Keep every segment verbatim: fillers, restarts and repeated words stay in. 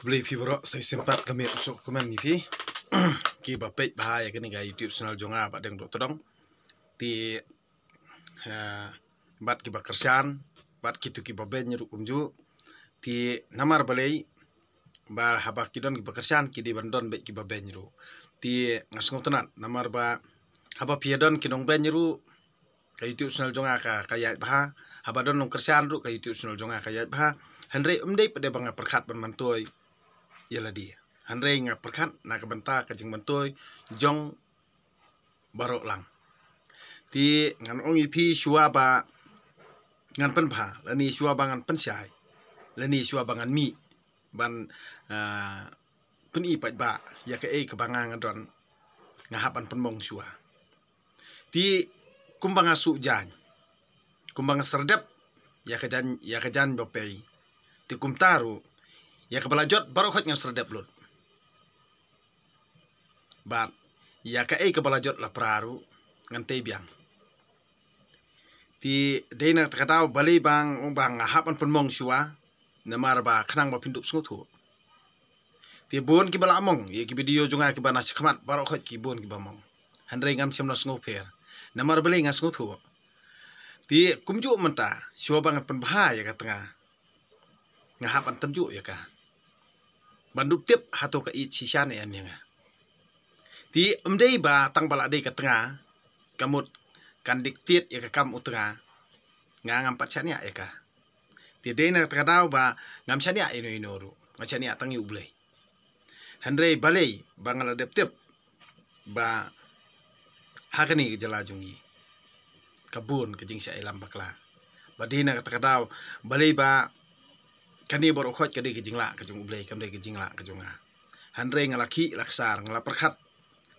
Khublei phi baroh, sa shisien pat ka miet u suk kumne ïa phi kiba peit bha ïa kane ka YouTube channel jong nga Bah Deng Dohtdong. Te, eh, bad kiba kyrshan, bad kito kiba beiñ ruh kumjuh. Te namar balei, ba haba ki don kiba kyrshan ki dei ban don bad kiba beiñ ruh. Te nga sngewtynnat namar ba haba phi ïa don ki nongbeiñ ruh, ka YouTube channel jong nga ka, ka ïaid bha. Haba don nongkyrshan ruh, ka YouTube channel jong nga ka ïaid bha. Hynrei ym dei pat de ba nga pyrkhat ban myntoi ïa lade. Hynrei nga pyrkhat na ka bynta ka jingmyntoi jong baroh lang. Te ngan ong ïa phi, shuwa ba ngan pynbha, lane shuwa ba ngan pynshai, lane shuwa ba ngan mih ban, ah, pyni paidbah ïa kaei kaba nga nga don, nga hap ban pynmong shuwa. Te kumba nga shu jan, kumba nga sar dep ïa ka jan, ïa ka jan ba pei. Te kumta ruh ïa kaba la jot baroh khoit ngan sar dep lut. Bad ïa kaei kaba la jot la pra ruh ngan tei biang. Te dei na kata ka daw balei ba nga ong ba nga hap ban pynmong shuwa, namar ba khnang ba phin dup sngewthuh. Te bun kiba la mong ïa ki video jong nga kiba na shakhmat, baroh khoit ki bun kiba mong. Hynrei ngam shym la sngewpher. Namar balei, nga sngewthuh. Te kumjuh mynta, shuwa ba ngan pynbha ïa ka tnga, nga hap ban tynjuh ïa ka ban dup tip hato ka ïeit shisha ne em ïa nga. Te ym dei ba tang ba la dei ka tnga, ka mut kan dictate ïa ka kam u tnga, nga ngam pat shaniah ïa ka. Te dei na kata ka daw ba ngam shaniah ïano ïano ruh, nga shaniah tang ïa U Blei. Hynrei balei ba nga la dep tip ba ha kane ka jylla jong ngi ka bun ka jingshah ïalam bakla. Ba dei na kata ka daw balei ba kane baroh khoit ka dei ka jinglah ka jong U Blei, kam dei ka jinglah ka jong nga. Hynrei nga la khih la ksar, nga la pyrkhat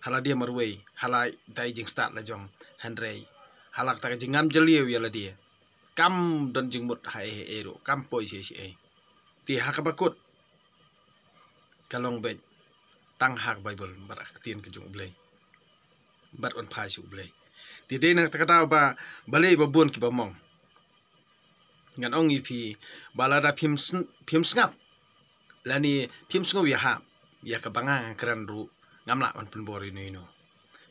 ha lade marwei, ha la dei jingstad la jong. Hynrei ha la kata ka jingngam jylliew ïa lade, kam don jingmut ha ei ei ruh, kam poi shi shi ei. Te ha kaba kut ka long beit tang ha ka Baibl bad ha ka ktien ka jong U Blei, bad wan phai sha U Blei. Te dei na kata ka daw ba balei ba bun kiba mong. Ngan ong ïa phi ba lada phim sn-, phim sngap lane phim sngew ïahap ïa kaba nga nga kren ruh, ngam lah ban pynbor ïano ïano.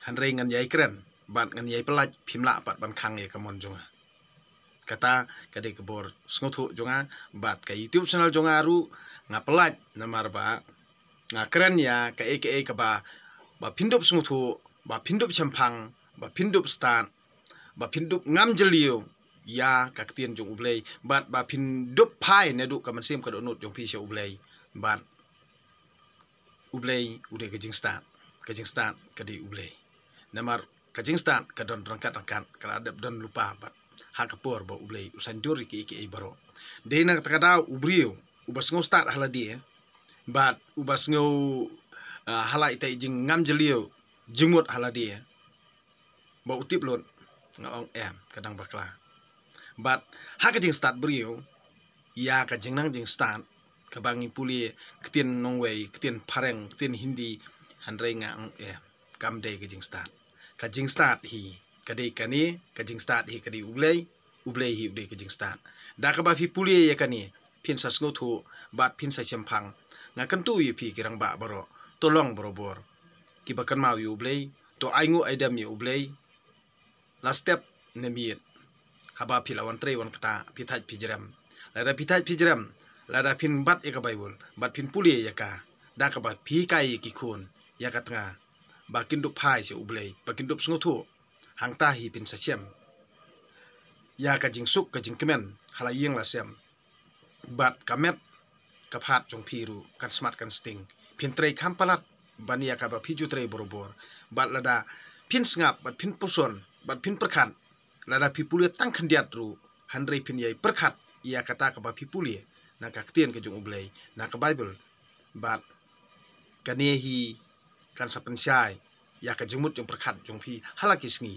Hynrei ngan ïai kren bad ngan ïai pyllait, phim lah pat ban khang ïa ka mon jong nga. Kata ka dei ka bor sngewthuh jong nga, bad ka YouTube channel jong nga ruh nga pyllait namar ba nga kren ïa kaei kaei kaba, ba phin dup sngewthuh, ba phin dup shemphang, ba phin dup stad, ba phin dup ngam jylliew ïa ka ktien jong U Blei, bad ba phin dup phai naduh ka mynsiem ka dohnud jong phi sha U Blei. Bad U Blei u dei ka jingstad, ka jingstad ka dei U Blei. Namar ka jingstad ka don ryngkat ryngkat, ka la dep don lypa bad ha ka por ba U Blei u saiñdur ïa kiei kiei baroh. Dei na kata ka daw u briew uba sngew stad ha lade bad uba sngew, ah, ha la itai jingngam jylliew jingmut ha lade ba u tip lut, nga ong em, ka dang bakla. Bad ha ka jingstad briew ïa ka jingnang jingstad kaba ngi pule ktien nongwei, ktien phareng, ktien Hindi, hynrei nga ong em, kam dei ka jingstad. Ka jingstad hi ka dei kane, ka jingstad hi ka dei U Blei, U Blei hi u dei ka jingstad. Da kaba phi pule ïa kane phin sa sngewthuh bad phin sa shemphang. Nga kyntu ïa phi ki rangbah baroh, to long barobor kiba kynmaw ïa U Blei, to ai nguh ai dem ïa U Blei. La step ne miet, haba phi la wan trei wan ktah, phi thait phi jrem. Lada phi thait phi jrem, lada phin bat ïa ka Baibl bad phin pule ïa ka, da kaba phi hikai ïa ki khun, ïa ka tnga, ba kin dup phai sha U Blei, ba kin dup sngewthuh, hangta hi phin sa shem ïa ka jingsuk ka jingkmen ha la ïing la sem. Bad ka met ka phad jong phi ruh kan smat kan sting. Phin trei kham palat ban ïa kaba phi ju trei barobor. Bad lada phin sngap bad phin puson bad phin pyrkhat, lada phi pule tang khyndiat ruh, hynrei phin ïai pyrkhat ïa kata kaba phi pule na ka ktien ka jong U Blei, na ka Baibl. Bad kane hi kan sa pynshai ïa ka jingmut jingpyrkhat jong phi ha la ki sngi.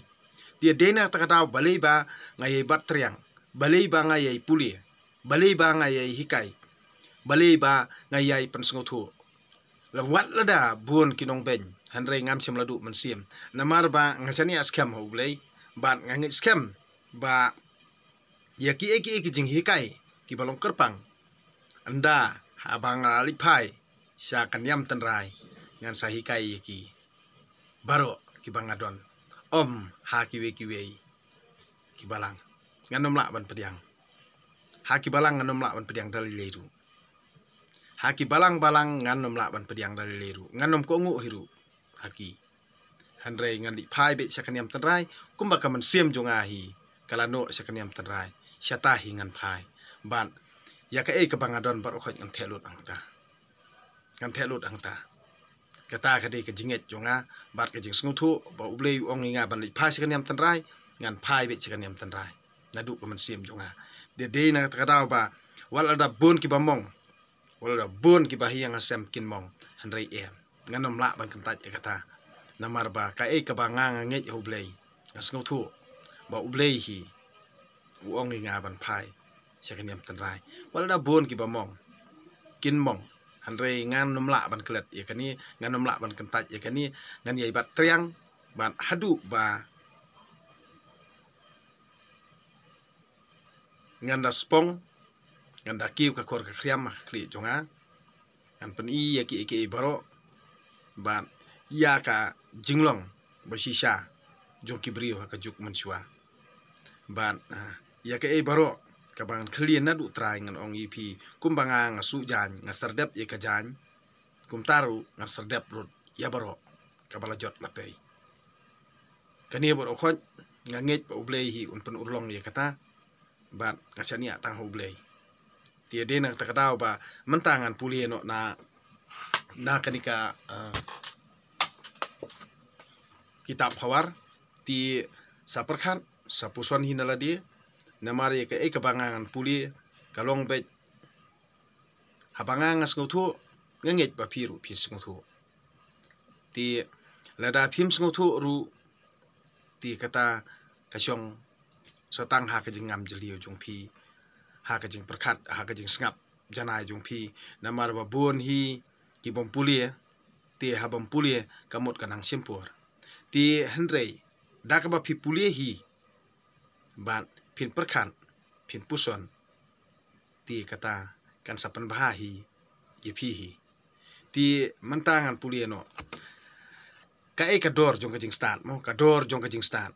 Te dei na kata ka daw balei ba nga ïai bat triang, balei ba nga ïai pule, balei ba nga ïai hikai, balei ba nga ïai pynsngewthuh. La wat lada bun ki nongbeiñ, hynrei ngam shym la duh mynsiem. Namar ba nga shaniah skhem ha U Blei, bad nga ngeit skhem ba ïa kiei kiei ki jinghikai kiba long kyrpang, ynda haba nga la leit phai sha ka niam tynrai, ngan sa hikai ïa ki baroh kiba nga don. Ym ha kiwei kiwei ki balang ngan ym lah ban pdiang. Ha ki balang ngan ym lah ban pdiang da lei lei ruh. Ha ki balang balang ngan ym lah ban pdiang da lei lei ruh. Ngan ym kohnguh hi ruh ha ki. Hynrei ngan leit phai beit sha ka niam tynrai, kumba ka mynsiem jong nga hi ka la noh sha ka niam tynrai, shata hi ngan phai. Bad ïa kaei kaba nga don baroh khoit ngan theh lut hangta. Ngan theh lut hangta. Kata ka dei ka jingngeit jong nga bad ka jingsngewthuh ba U Blei u ong ïa nga ban leit phai sha ka niam tynrai, ngan phai beit sha ka niam tynrai naduh ka mynsiem jong nga. Dei dei na kata ka daw ba wat lada bun kiba mong, wat lada bun kiba ïeng ha sem kin mong, hynrei em, ngan ym lah ban kyntait ïa kata. Namar ba kaei kaba nga, nga ngeit ha U Blei, nga sngewthuh ba U Blei hi u ong ïa nga ban phai sha ka niam tynrai. Wat lada bun kiba mong kin mong, hynrei ngan ym lah ban klet ïa kane, ngan ym lah ban kyntait ïa kane. Ngan ïai bat triang bad haduh ba ngan da spong, ngan da kiew ka khor ka khriam ha ka khlieh jong nga. Ngan pyni ïa kiei kiei baroh bad ïa ka jinglong ba shisha jong ki briew ha ka juk mynshuwa. Bad, ah, ïa kaei baroh kaba ngan khlieh naduh trai, ngan ong ïa phi, kumba nga, nga suh jaiñ, nga sardep ïa ka jaiñ, kumta ruh ngan sardep ruh ïa baroh kaba la jot la pei. Kane baroh khoit nga ngeit ba U Blei hi un pynurlong ïa kata. Bad nga shaniah tang ha U Blei. Te dei na kata ka daw ba mynta ngan pule noh na, na kane ka, ah, kitab Hawar. Te sa pyrkhat, sa puson hi na lade. Namar ïa kaei kaba nga ngan pule ka long beit, haba nga, nga sngewthuh, nga ngeit ba phi ruh phi sngewthuh. Te lada phim sngewthuh ruh, te kata ka shong sa tang ha ka jingngam jylliew jong phi, ha ka jingpyrkhat, ha ka jingsngap janai jong phi. Namar ba bun hi ki bym pule, te ha bym pule ka mut ka nang shim por. Te hynrei da kaba phi pule hi bad phin pyrkhat, phin puson, te kata kan sa pynbha hi ïa phi hi. Te mynta ngan pule noh kaei ka dor jong ka jingstad, mo, ka dor jong ka jingstad.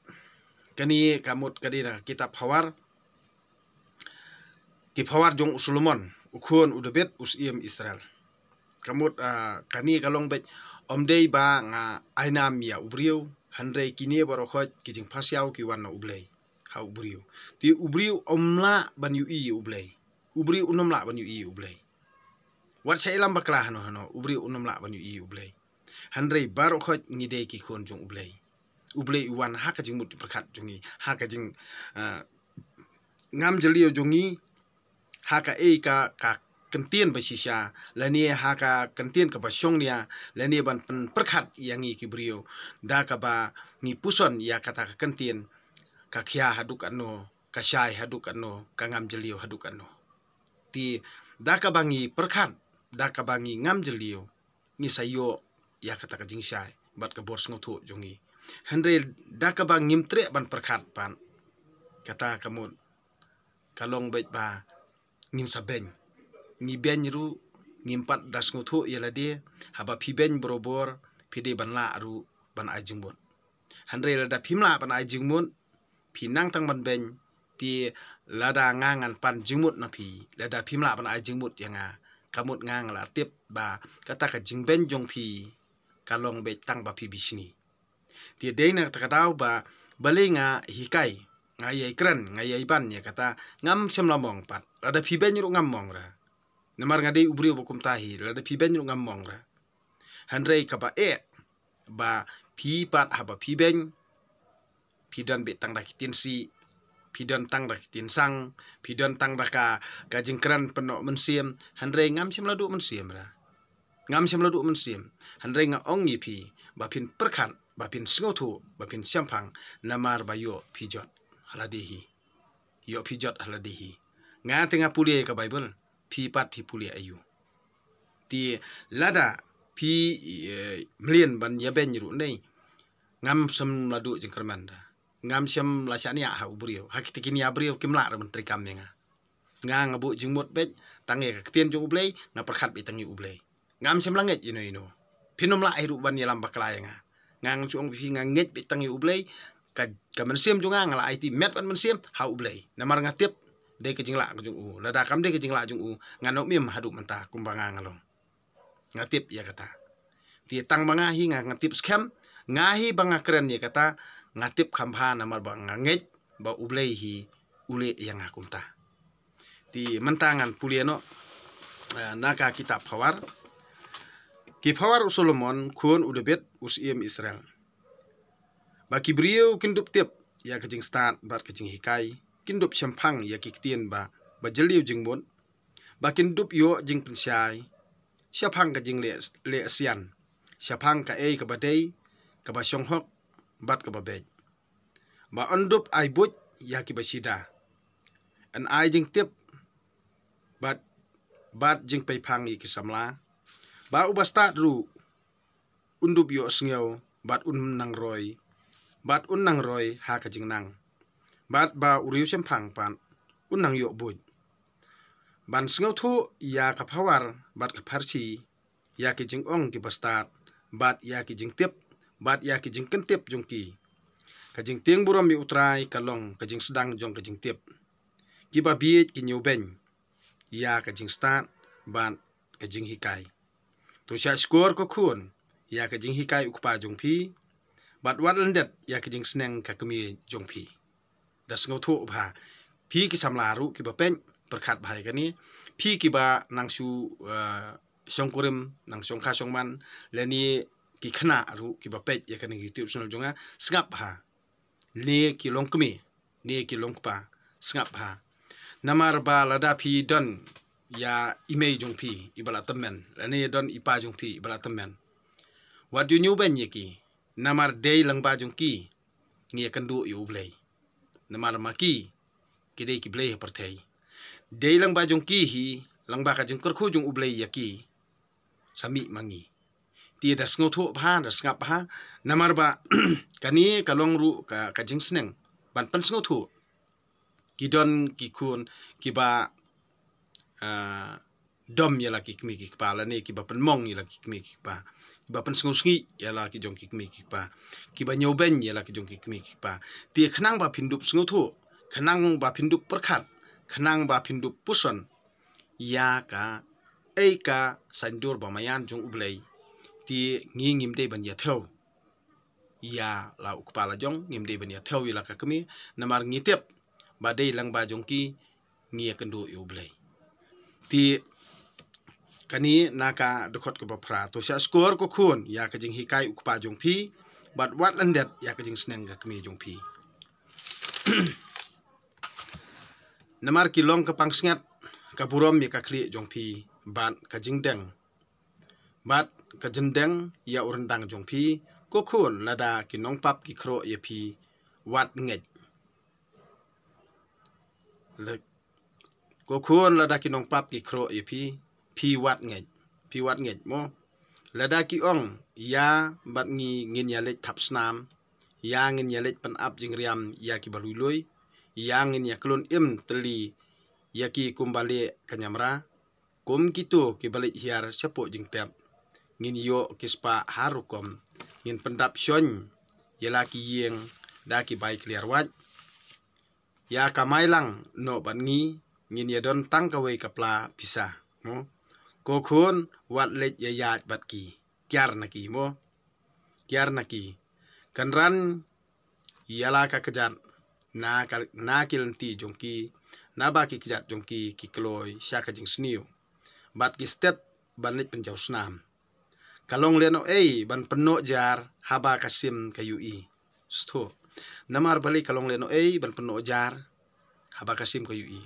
Kane ka mut ka dei na ka kitab Hawar, ki phawar jong u Solomon, u khun u David, u syiem Israel. Ka mut, ah, kane ka long beit, ym dei ba nga ai nam ïa u briew, hynrei kine baroh khoit ki jingpasiaw ki wan na U Blei ha u briew. Te u briew um lah ban ïohi ïa U Blei. U briew un ym lah ban ïohi ïa U Blei. Wat sha ïalam bakla hano hano, u briew un ym lah ban ïohi ïa U Blei. Hynrei baroh khoit ngi dei ki khun jong U Blei. U Blei u wan ha ka jingmut jingpyrkhat jong ngi, ha ka jing, ah, ngam jylliew jong ngi, ha kaei ka, ka kyntien ba shisha, lane ha ka kyntien kaba shongnia, lane ban pynpyrkhat ïa ngi ki briew, da kaba ngi puson ïa kata ka kyntien, ka khia haduh katno, ka shai haduh katno, ka ngam jylliew haduh katno. Te da kaba ngi pyrkhat, da kaba ngi ngam jylliew, ngi sa ïoh ïa kata ka jingshai bad ka bor sngewthuh jong ngi. Hynrei da kaba ngim treh ban pyrkhat pat, kata ka mut ka long beit ba ngin sa beiñ. Ngi beiñ ruh, ngim pat da sngewthuh ïa lade. Haba phi beiñ barobor, phi dei ban lah ruh ban ai jingmut. Hynrei lada phim lah ban ai jingmut, phi nang tang ban beiñ, te lada nga ngan pan jingmut na phi, lada phim lah ban ai jingmut ïa nga, ka mut nga nga la tip ba kata ka jingbeiñ jong phi ka long beit tang ba phi bishni. Te dei na kata ka daw ba balei nga hikai, nga ïai kren, nga ïai ban ïa kata, ngam shym la mong pat. Lada phi beiñ ruh ngam mong ra. Namar nga dei u briew ba kumta hi, lada phi beiñ ruh ngam mong ra. Hynrei kaba eh ba phi pat haba phi beiñ, phi don beit tang da ki tynsi, phi don tang da ki tynsang, phi don tang da ka, ka jingkren pynnoh mynsiem, hynrei ngam shym la duh mynsiem ra. Ngam shym la duh mynsiem, hynrei nga ong ïa phi ba phin pyrkhat, ba phin sngewthuh, ba phin shemphang, namar ba ïoh phi jot ha lade hi. Ïoh phi jot ha lade hi. Nga te nga pule ka Baibl, phi pat phi pule aïu? Te lada phi, eh, mlien ban ïabeiñ ruh nei, ngam shym la duh jingkyrmen ra. Ngam shym la shaniah ha u briew. Ha kita ki nia briew kim lah ruh ban treikam ïa nga. Nga nga buh jingmut beit tang ïa ka ktien jong U Blei, nga pyrkhat beit tang ïa U Blei. Ngam shym la ngeit ïa no ïa no. Phin ym lah ruh ban ïalam bakla ïa nga. Nga ngan shu ong phi nga ngeit beit tang ïa U Blei. Ka, ka mynsiem jong nga nga la aiti met bad mynsiem ha U Blei. Namar nga tip dei ka jinglah ka jong u. Lada kam dei ka jinglah jong u, ngan ym im haduh mynta kumba nga nga long. Nga tip ïa kata. Te tang ba nga hi nga, nga tip skhem, nga hi ba nga kren ïa kata, nga tip kham bha namar ba nga ngeit ba U Blei hi u leh ïa nga kumta. Te mynta ngan pule noh, eh, na ka kitab Phawar. Ki phawar u Solomon, khun u David, u syiem Israel. Ba ki briew kin dup tip ïa ka jingstad bad ka jinghikai, kin dup shemphang ïa ki ktien ba, ba jylliew jingmut, ba kin dup ïoh jingpynshai shaphang ka jingleh, leh sian, shaphang kaei kaba dei, kaba shonghok bad kaba beit. Ba yn dup ai buit ïa kiba shida, yn ai jingtip bad, bad jingpeiphang ïa ki samla. Ba u bastad ruh un dup ïoh sngew bad un nang roi, bad un nang roi ha ka jingnang. Bad ba u riewshemphang pat un nang ïoh buit. Ban sngewthuh ïa ka phawar bad ka pharshi, ïa ki jingong ki bastad, bad ïa ki jingtip, bad ïa ki jingkyntip jong ki. Ka jingtieng burom ïa U Trai ka long ka jingsdang jong ka jingtip. Kiba bieit ki ñiewbeiñ ïa ka jingstad bad ka jinghikai. To shah shkor ko khun ïa ka jinghikai u kpa jong phi, bad wat lyndet ïa ka jingsneng ka kmie jong phi. Da sngewthuh bha. Phi ki samla ruh kiba peit, pyrkhat bha ïa kane. Phi kiba nang shu, eh, shongkurim, nang shongkha shongman, lane ki khynnah ruh kiba peit ïa kane ka YouTube channel jong nga, sngap bha. Ne ki longkmie, ne ki longkpa, sngap bha. Namar ba lada phi don ïa i mei jong phi iba la tymmen, lane don i pa jong phi iba la tymmen, wat ju ñiewbeiñ ïa ki. Namar dei lyngba jong ki ngi ïakynduh ïa U Blei. Namar ma ki, ki dei ki blei ha pyrthei. Dei lyngba jong ki hi, lyngba ka jingkyrkhu jong U Blei ïa ki, sa mih ma ngi. Te da sngewthuh bha, da sngap bha. Namar ba kane ka long ruh ka, ka jingsneng ban pynsngewthuh. Ki don ki khun kiba, ah, dom ïa la ki kmie ki kpa, lane kiba pynmong ïa la ki kmie ki kpa, kiba pynsngewsih ïa la ki jong ki kmie ki kpa, kiba ñiewbeiñ ïa la ki jong ki kmie ki kpa. Te khnang ba phin dup sngewthuh, khnang ba phin dup pyrkhat, khnang ba phin dup puson ïa kaei ka saiñdur ba maïan jong U Blei, te ngi ngim dei ban ïathew ïa la u kpa la jong, ngim dei ban ïathew ïa la ka kmie, namar ngi tip ba dei lyngba jong ki ngi ïakynduh ïa U Blei. Te kane na ka dkhot kaba phra. To shah shkor ko khun ïa ka jinghikai u kpa jong phi, bad wat lyndet ïa ka jingsneng ka kmie jong phi. Namar ki long ka pansngiat, ka burom ïa ka khlieh jong phi, bad ka jingdeng, bad ka jingdeng ïa u ryndang jong phi. Ko khun, lada ki nongpap ki khroh ïa phi, wat ngeit. Ko khun, lada ki nongpap ki khroh ïa phi, phi wat ngeit. Phi wat ngeit mo. Lada ki ong, ïa bad ngi ngin ïaleit thap snam, ïa ngin ïaleit pynap jingriam ïa kiba lui lui, ïa ngin ïaklun im tylli ïa ki kumba lieh ka ñiamra, kum kito kiba leit hiar shapoh jingtep. Ngin ïoh ki spah har rukom, ngin pyndap shoiñ ïa la ki ïing da ki bai kliar wait. Ïa kamai lang noh bad ngi, ngin ïadon tang kawei ka pla pisa mo. Ko khun, wat leit ïaïaid bad ki. Kiar na ki mo. Kiar na ki. Kynran ïa la ka kjat na ka, na ki lynti jong ki, naba ki kjat jong ki ki kloi sha ka jingsniew, bad ki stet ban leit pynjaw snam. Ka long lehnohei ban pynnoh jar haba ka sim ka ïohi. Sngewthuh. Namar balei ka long lehnohei ban pynnoh jar haba ka sim ka ïohi?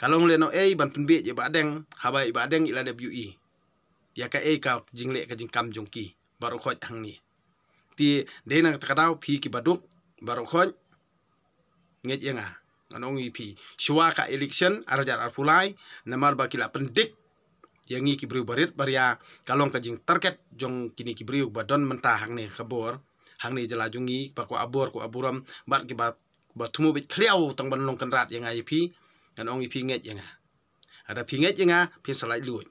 Ka long lehnohei ban pynbiej ïa i Bahdeng haba i Bahdeng i la dep ïohi ïa kaei ka jingleh ka jingkam jong ki baroh khoit hangne. Te dei na kata ka daw, phi kiba duk baroh khoit, ngeit ïa nga, ngan ong ïa phi, shuwa ka election ar hajar arphew lai, namar ba ki la pyndik ïa ngi ki briew barit baria, ka long ka jingtarget jong kine ki briew ba don mynta hangne ka bor, hangne jylla jong ngi, ba kwah bor kwah burom, bad kiba, ba thmu beit khliaw tang ban long kynrad ïa nga ïa phi. Ngan ong ïa phi, ngeit ïa nga. Lada phi ngeit ïa nga, phin sa laitluid.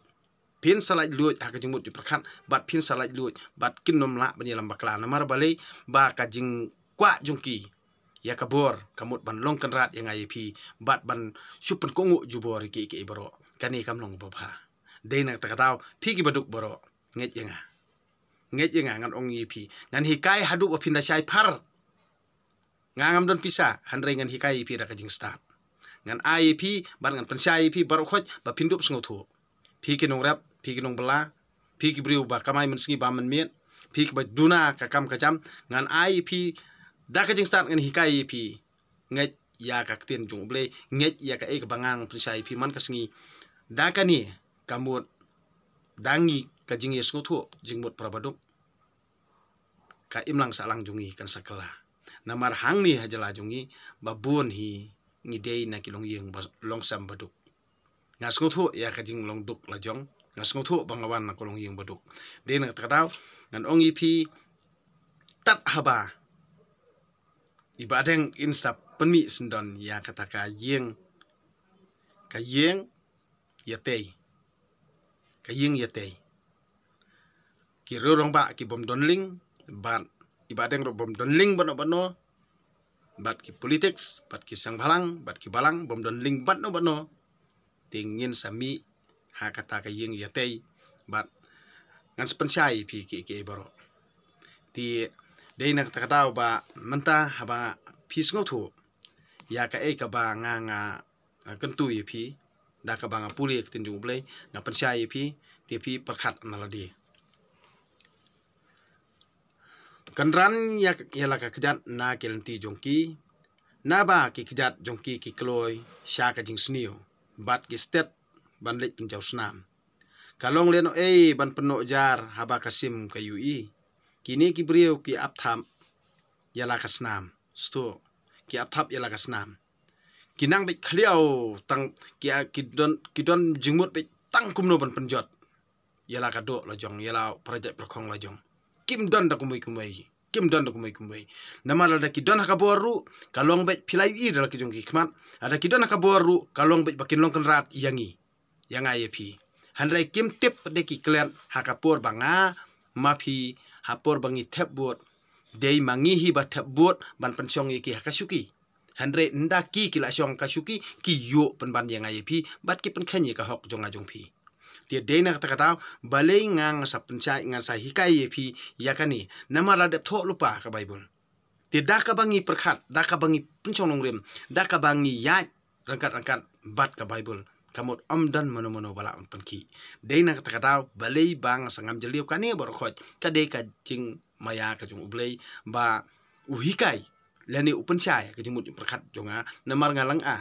Phin sa lait luid ha ka jingmut jingpyrkhat bad phin sa lait luid bad kin nym lah ban ïalam bakla. Namar balei? Ba ka jingkwah jong ki ïa ka bor ka mut ban long kynrad ïa nga ïa phi bad ban shu pynkohnguh jubor ïa ki, ïa ki baroh. Kane kam long babha. Dei na kata ka daw, phi ki baduk baroh, ngeit ïa nga. Ngeit ïa nga, ngan ong ïa phi, ngan hikai haduh ba phin da shai phar. Nga ngam don pisa, hynrei ngan hikai ïa phi da ka jingstad. Ngan ai ïa phi bad ngan pynshai ïa phi baroh khoit ba phin dup sngewthuh. Phi ki nongrep, phi ki nongbylla, phi ki briew ba kamai mynsngi bam mynmiet, phi kiba duna ka kam ka jam, ngan ai ïa phi da ka jingstad, ngan hikai ïa phi. Ngeit ïa ka ktien jong U Blei, ngeit ïa kaei kaba ngan pynshai ïa phi man ka sngi. Da kane ka mut, da ngi ka jingïasngewthuh jingmut para baduk, ka imlang sahlang jong ngi kan sa kylla. Namar hangne ha jylla jong ngi, ba bun hi ngi dei na ki longïing ba long sem baduk. Nga sngewthuh ïa ka jinglong duk la jong, nga sngewthuh ba nga wan na ka longïing baduk. Dei na kata ka daw, ngan ong ïa phi, tad haba i Bahdeng in sa pynmih syndon ïa kata ka ïing, ka ïing ïatei, ka ïing ïatei. Ki riew rangbah ki bym don lieng, bad i Bahdeng ruh bym don lieng bad no bad no, bad ki politics, bad ki seng bhalang, bad ki balang bym don lieng bad no bad no. Te ngin sa mih ha kata ka ïing ïatei, bad ngan sa pynshai ïa phi ki, ki baroh. Te dei na kata ka daw ba mynta haba phi sngewthuh ïa kaei kaba nga, nga, nga kyntu ïa phi, da kaba nga pule ka ktien jong U Blei, nga pynshai ïa phi, te phi pyrkhat na lade. Kynran ïa, ïa la ka kjat na ki lynti jong ki, naba ki kjat jong ki ki kloi sha ka jingsniew, bad ki stet ban leit pynjaw snam. Ka long lehnohei ban pynnoh jar haba ka sim ka ïohi. Kine ki briew ki ap thap ïa la ka snam. Sto, ki ap thap ïa la ka snam. Ki nang beit khliaw tang, ki, ki don, ki don jingmut beit tang kumno ban pynjot ïa la ka doh la jong, ïa la para jait para khong la jong. Kim don da kumwei kumwei, kim don da kumwei kumwei. Namar lada ki don ha ka bor ruh, ka long beit, phi la ïohi da la ki jong ki khmat, lada ki don ha ka bor ruh, ka long beit ba kin long kynrad ïa ngi, ïa nga ïa phi. Hynrei kim tip de ki klet ha ka por ba nga ma phi, ha por ba ngi thep vote, dei ma ngi hi ba thep vote ban pynshong ïa ki ha ka shuki. Hynrei ynda ki, ki la shong ka shuki, ki ïoh pynban ïa nga ïa phi, bad ki pynkheiñ ïa ka hok jong nga jong phi. Te dei na kata ka daw, balei nga, nga sa pynshai, nga sa hikai ïa phi ïa kane, namar la dep thoh lypa ka Baibl. Te da kaba ngi pyrkhat, da kaba ngi pynshong nongrim, da kaba ngi ïaid ryngkat ryngkat bad ka Baibl, ka mut ym don mano mano ba lah ban pynkhih. Dei na kata ka daw, balei ba nga sa ngam jylliew kane baroh khoit, ka dei ka jingmaïa ka jong U Blei, ba u hikai lane u pynshai ka jingmut jingpyrkhat jong nga, namar nga lynga.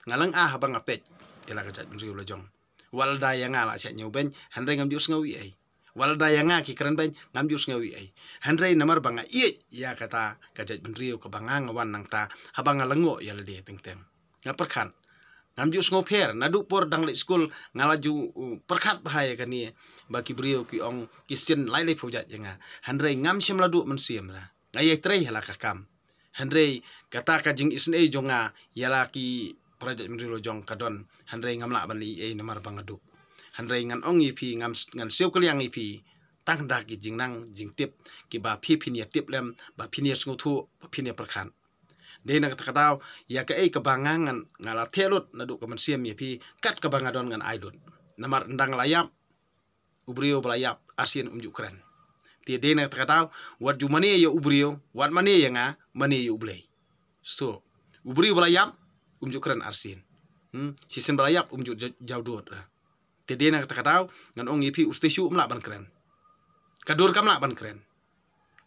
Nga lynga haba nga peit ïa la ka jaitbynriew la jong. Wat lada ïa nga la shah ñiewbeiñ, hynrei ngam ju sngew ei ei. Wat lada ïa nga ki kren beiñ, ngam ju sngew ei ei. Hynrei namar ba nga ïeit ïa kata ka jaitbynriew kaba nga, nga wan nangta, haba nga lyngngoh ïa lade teng teng, nga pyrkhat. Ngam ju sngew pher, naduh por dang leit skul nga la ju, uh, pyrkhat bha ïa kane, ba ki briew ki ong ki sien lai lai phew jait ïa nga. Hynrei ngam shym la duh mynsiem ra. Nga ïai trei ha la ka kam. Hynrei kata ka jingisynei jong nga ïa la ki para jaitbynriew la jong ka don. Hynrei ngam lah ban leh ei ei namar ba nga duk. Hynrei ngan ong ïa phi, ngam, ngan siew kylliang ïa phi tang da ki jingnang jingtip kiba phi phin ïa tip lem, ba phin ïa sngewthuh, ba phin ïa pyrkhat. Dei na kata ka daw, ïa kaei kaba nga ngan, nga la theh lut naduh ka mynsiem ïa phi, kat kaba nga don ngan ai lut. Namar ynda nga la ïap, u briew ba la ïap arsien um ju kren. Te dei na kata ka daw, wat ju mane ïa u briew, wat mane ïa nga, mane ïa U Blei. Sto, u briew ba la ïap um ju kren arsien. Hmm, shisien ba la ïap um ju ja-, jaw dur. Te dei na kata ka daw, ngan ong ïa phi, u statue um lah ban kren. Ka dur kam lah ban kren.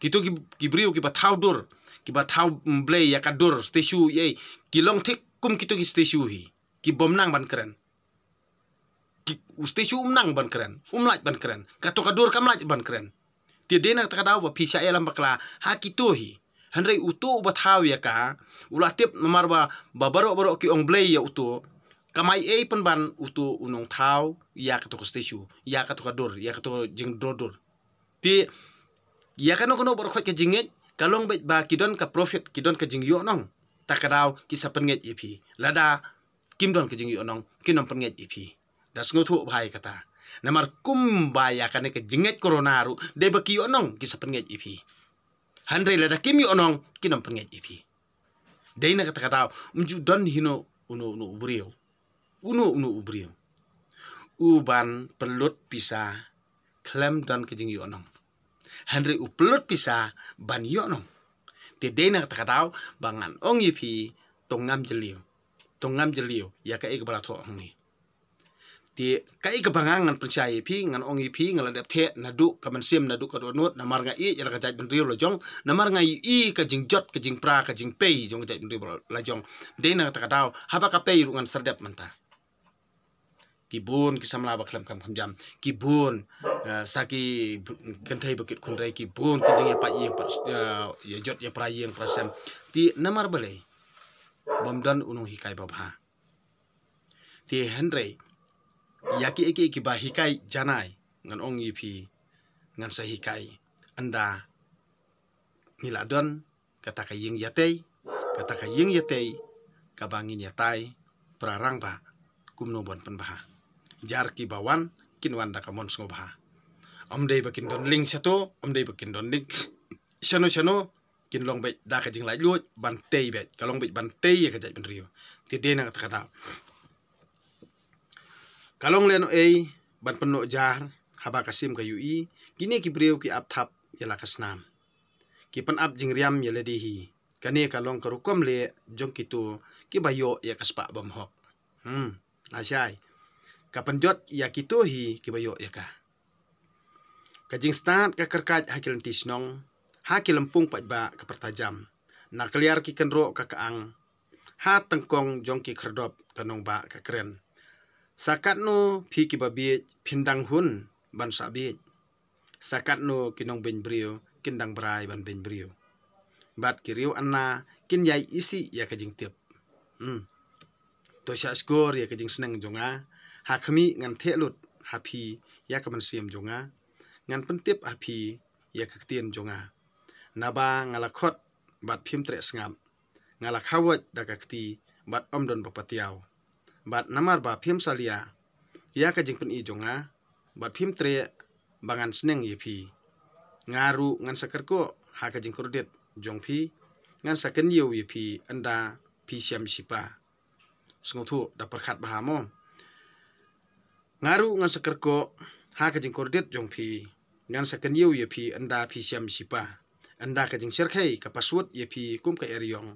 Kito ki, ki briew kiba thaw dur, kiba thaw, mm, blei ïa ka dur, statue ei ei, ki long thik kum kito ki statue hi. Ki bym nang ban kren. Ki, u statue um nang ban kren, um lah ban kren. Kato ka dur kam lah ban kren. Te dei na kata ka daw ba phi shah ïalam bakla ha kito hi. Hynrei uto uba thaw ïa ka, u la tip namar ba, ba baroh baroh ki ong blei ïa uto. Kam ai ei pynban uto u nongthaw ïa kato ka statue, ïa kato ka dur, ïa kato ka jingdur dur. Te ïa kano kano baroh khoit ka jingngeit, ka long beit ba ki don ka profit, ki don ka jingïohnong. Ta ka daw ki sa pynngeit ïa phi. Lada kim don ka jingïohnong, kin ym pynngeit ïa phi. Da sngewthuh bha ïa kata. Namar kumba ïa kane ka jingngeit corona ruh, dei ba ki ïoh nong ki sa pynngeit ïa phi. Hynrei lada kim ïoh nong, kin ym pynngeit ïa phi. Dei na kata ka daw, ym ju don hino uno uno u briew. Uno uno u briew. U ban pynlut pisa khlem don ka jingïoh nong. Hynrei u pynlut pisa ban ïoh nong. Te dei na kata ka daw, ba ngan ong ïa phi, to ngam jylliew. To ngam jylliew ïa kaei kaba la thoh hangne. Te kaei kaba nga ngan pynshai ïa phi, ngan ong ïa phi, nga la dep theh naduh ka mynsiem, naduh ka dohnud, namar nga ïeit ïa la ka jaitbynriew la jong, namar nga ïohi ka jingjot, ka jingpra, ka jingpei jong ka jaitbynriew la jong. Dei na kata ka daw, haba ka pei ruh ngan sa dep mynta. Ki bun ki samla ba khlem kham kham jam, ki bun, eh, sa ki kynthei ba kit khun rei, ki bun ki jingïapait ïing, eh, ïa jot ïa pra ïing pra sem. Te namar balei? Bym don u nonghikai babha. Te hynrei ïa kiei kiei kiba hikai janai, ngan ong ïa phi, ngan sa hikai ynda ngi la don kata ka ïing ïatei, kata ka ïing ïatei kaba ngin ïatai pra rangbah, kumno ban pynbha. Jar kiba wan kin wan da ka mon sngewbha. Ym dei ba kin don lieng shato, ym dei ba kin don lieng shano shano, kin long beit da ka jinglaitluid ban tei beit, ka long beit ban tei ïa ka jaitbynriew. Te dei na kata ka daw, ka long lehnohei ban pynnoh jar haba ka sim ka ïohi, kine ki briew ki ap thap ïa la ka snam. Ki pynap jingriam ïa lade hi. Kane ka long ka rukom leh jong kito kiba ïoh ïa ka spah bymhok. Hmm, lashai. Ka pynjot ïa kito hi kiba ïoh ïa ka. Ka jingstad ka kyrkhat ha ki lynti shnong, ha ki lympung paidbah ka pyrta jam. Na kliar ki kynroh ka kyang, ha tyngkong jong ki khyrdop ka nongbah ka kren. Sa katno phi kiba bieit phin dang hun ban sah bieit. Sa katno ki nongbeiñ briew kin dang brai ban beiñ briew. Bad ki riew anna kin ïai isih ïa ka jingtip. Hmm. To shah shkor ïa ka jingsneng jong nga. Ha khmih ngan theh lut ha phi ïa ka mynsiem jong nga. Ngan pyntip ha phi ïa ka ktien jong nga. Naba nga la khot bad phim treh sngap. Nga la khawot da ka kti bad ym don ba patiaw. Bad namar ba phim salia ïa ka jingpyni jong nga, bad phim treh ba ngan sneng ïa phi. Nga ruh ngan sa kyrkhu ha ka jingkordit jong phi, ngan sa kynñiew ïa phi ynda phi shem shipa. Sngewthuh, da pyrkhat bha mo. Nga ruh ngan sa kyrkhu ha ka jingkordit jong phi, ngan sa kynñiew ïa phi ynda phi shem shipa. Ynda ka jingshyrkhei ka paswut ïa phi kum ka eriong,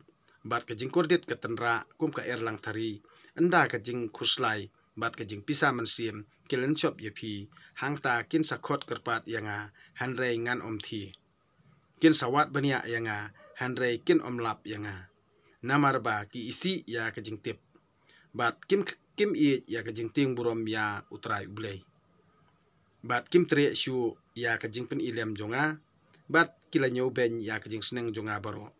bad ka jingkordit ka tynrah kum ka erlang thari. Ynda ka jingkhuslai bad ka jingpisa mynsiem ki lynshop ïa phi, hangta kin sa khot kyrpad ïa nga, hynrei ngan ym thie. Kin sa wad bniah ïa nga, hynrei kin ym lap ïa nga. Namar ba ki isih ïa ka jingtip. Bad kim, kim ïeit ïa ka jingtieng burom ïa U Trai U Blei. Bad kim treh shuh ïa ka jingpyni lem jong nga. Bad ki la ñiewbeiñ ïa ka jingsneng jong nga baroh.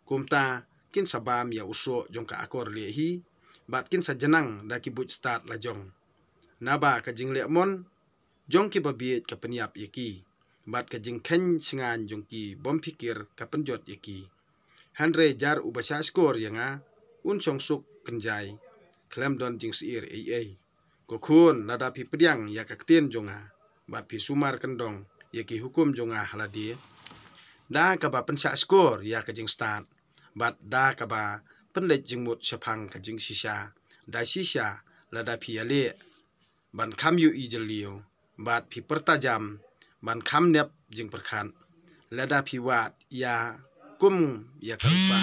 Kumta kin sa bam ïa u soh jong ka akor lieh hi. Bad kin sa jnang da ki buit stad la jong. Naba ka jingleh mon jong kiba bieit ka pynïap ïa ki, bad ka jingkheiñ shngaiñ jong ki bym phikir ka pynjot ïa ki. Hynrei jar uba shah shkor ïa nga, un shong suk kynjai, khlem don jingsyier ei ei. Ko khun, lada phi pdiang ïa ka ktien jong nga, bad phi sumar kyndong ïa ki hukum jong nga ha lade, da kaba pynshah shkor ïa ka jingstad, bad da kaba pynleit jingmut shaphang ka jingshisha, da shisha lada phi ïaleh ban kham ïohi jylliew, bad phi pyrta jam ban kham nep jingpyrkhat. Lada phi wad ïa kum ïa ka rupa.